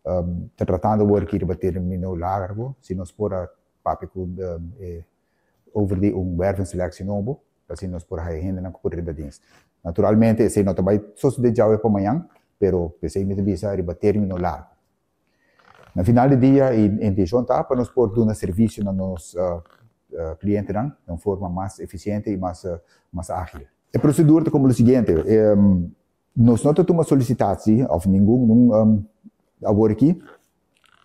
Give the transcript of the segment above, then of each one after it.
Ta tratando awor aki riba termino largo, si nos por a papia ku e over di un wervingsselectie nobo, pa asina nos por haya hendenan ku por drenta dienst. Naturalmente esei no ta bai sosode djawe pa mañan, pero p'esei mi ta bisa riba termino largo. Na final di dia e intencion ta pa nos por duna servicio na nos clientenan den un forma mas eficiente y mas agil. E procedura ta como lo siguiente, nos no ta tuma solicitatie of ningun awor aki.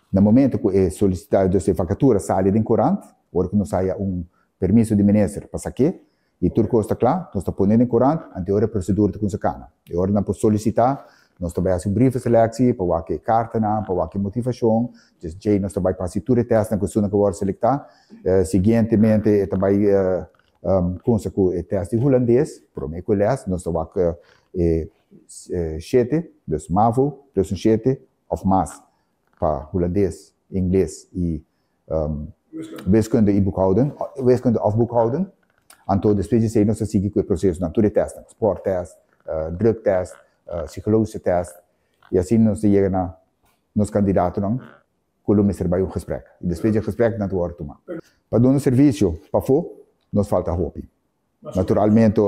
Na momento cu e solicita, dus e vacatura sali den corant, ora cu nos haya un permiso di minister pa sake y tur cos ta cla, nos ta pone den corant, anto e ora e procedura ta cuminsa cana. E ora nan por solicita, nos ta bay haci un brievenselectie pa wak e cartanan, pa wak e motivacion, dus djey nos ta bay pa haci tur e testnan cu esunnan cu a worde selecta. Siguientemente e ta bay cuminsa cu e test di Hulandes, prome cu e les nos ta wak e shete, dus mavo plus un shete of mas pa Hulandes, Ingles y wiskunde y boekhouding, wiskunde of boekhouding. Anto despues di esey nos ta sigui cu e procesonan, tur e testnan, spoortest, drugtest, psychologische test y asina nos ta yega na nos candidatonan cu lo mester bay un gesprek. Y despues di e gesprek nan ta worde tuma. Pa duna servicio pafo nos falta hopi. Naturalmente,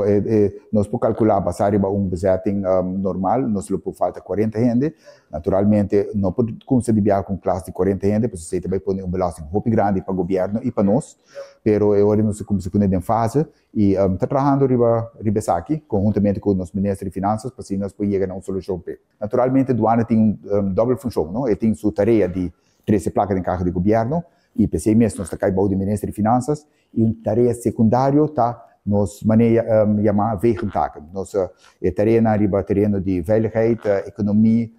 nos por calcula basa riba un bezetting normal, nos lo por falta 40 hende. Naturalmente, no por cuminsa di biaha cu un klas di 40 hende, pasobra esey ta bay pone un belasting hopi grandi pa gobierno y pa nos. Pero e ora nos ta cuminsa cune den fase y ta trahando riba esaki, conhuntamente cu nos minister di Finanzas, pa asina nos por yega na un solucion p'e. Naturalmente, duana tin un dobbel funcion, no? E tin su tarea di trece placa den caha di gobierno y p'esey mes nos ta cay bao di minister di Finanzas. Y un tarea secundario ta nos manera yama wegentaken. Nos e tareanan riba tereno di veiligheid, economie,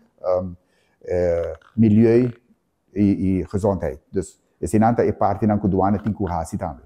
milieu y gezondheid. Dus eseinan ta e partinan cu duana tin cu haci tambe.